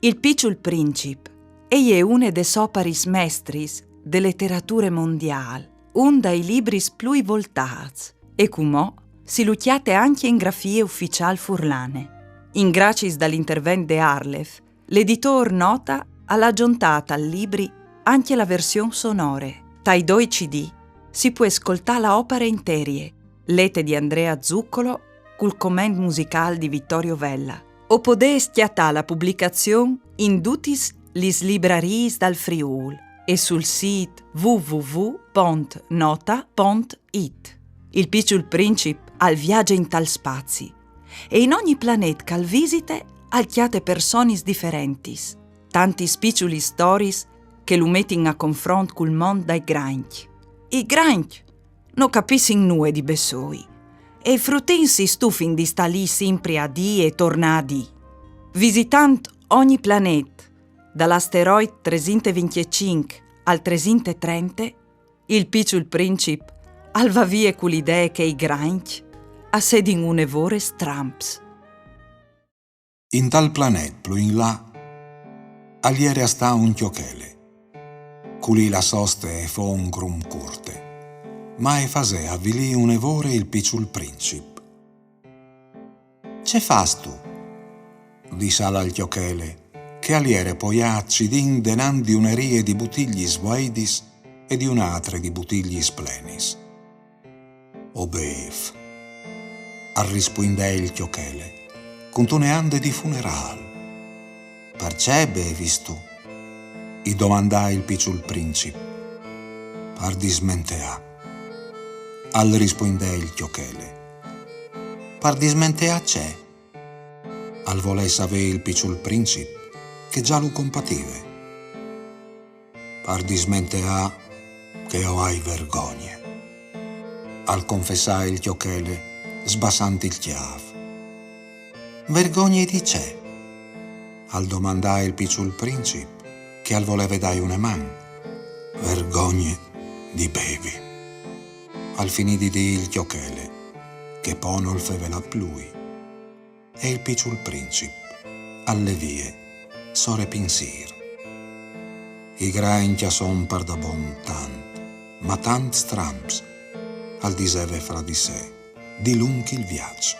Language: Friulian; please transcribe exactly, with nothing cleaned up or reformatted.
Il Piçul Princip e je une des oparis mestris de leterature mondiâl, un dai libris plui voltâts, e cumò si lu cjate ancje in grafie uficiâl furlane. In graciis dal intervent de Arlef, l'editôr Nota al à zontât al libri ancje la version sonore. Tai doi C D si pues scoltâ la opare interie, lete di Andrea Zuccolo cul comment musicâl di Vittorio Vella. O podês cjatâ la publicazion in dutis lis librariis dal Friûl e sul sît w w w pont nota pont it. Il Piçul Princip al viaze intal spazi e in ogni planet che al visite al cjate personis diferentis, tantis piçulis storiis che lu metin a confront cul mont dai grancj. I grancj no capissin nuie di bessôi e i frutins si stufin di stâ li simpri a dî e tornâ a dî. Visitant ogni planet, dal asteroid tresinte vincjecinc al tresinte trente, il Piçul Princip al va vie cu la idee che i grancj a sedin une vore stramps. Intal planet plui in là al jere a stâ un cjochele, culì la soste e fo un grum curte, ma e fasè avilî une vore il Piçul Princip. Ce fâstu? Dissal al cjochele, che al jere poiât cidin denant di une rie di butigliis vueidis e di une altre di butigliis plenis. O bêf, al rispuindè il cjochele, cuntune ande di funerâl. Parcè bevistu? I domandà il Piçul Princip. Par dismenteâ, al rispuindè il cjochele. Par dismenteâ ce? Al volè savê il Piçul Princip, che za lu compative. Par dismenteâ che o ai vergogne, al confessà il cjochele, sbassant il cjâf. Vergogne di ce? Al domandà il Piçul Princip, che al voleve dâi une man. Vergogne di bevi, al finì di dî il cjochele, che po nol fevelà plui. E il Piçul Princip al lè vie, sore pinsîr. I grancj a son pardabon tant, ma tant stramps, al diseve fra di se, dilunc il viaç.